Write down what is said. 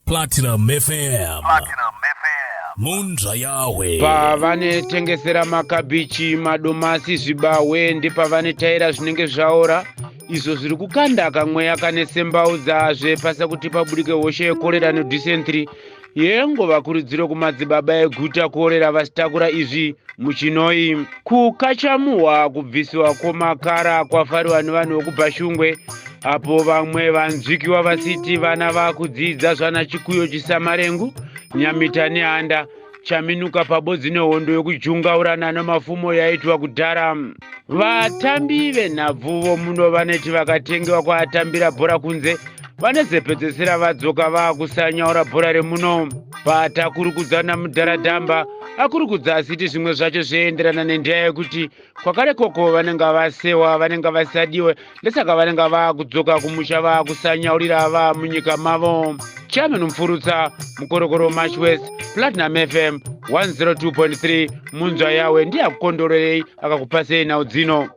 Platinum FM. Munzva Yahwe. Pavanotengesera makabichi, madomasi, zvibahwe ndipavanetaira zvinenge zvaora izvo zviri kukanda kamweya kane sembaudza zvepasa kuti pabudike hosha yekorera nedysentry yengova kurudziro kumadzibaba eguta korera vasitakura izvi muchinoi. Kukachamuhwa kubvisiwa kwomakara kwafariwa nevanhu vekubhashungwe apo vamwe vanzwikiwa vasiti vana vakudzidza zvana chikuyo chisamarengu nyamita nehanda chaminuka pabodzi nehondo yekujungaurana nemafumo yaitwa kudhara. Vatambi venhabvu vomuno vanoti vakatengewa kwaatambira bhora kunze vanozopedzesera vadzoka vaakusanyaura bhora remuno. Patakurukudzana mudharadhamba akurukudza asiti zvimwe zvacho zvoenderana nendeya yekuti kwakare koko vanenge vasewa vanenge vasadiwe ndosaka vanenge vaakudzoka kumusha vaakusanyaurira vaa munyika mavo. Chairman Mupfurutsa Mukorokoro March West, Platinum FM 102.3 Munzwa Yawe ndiye akukondorerei akakupasei nhau dzino.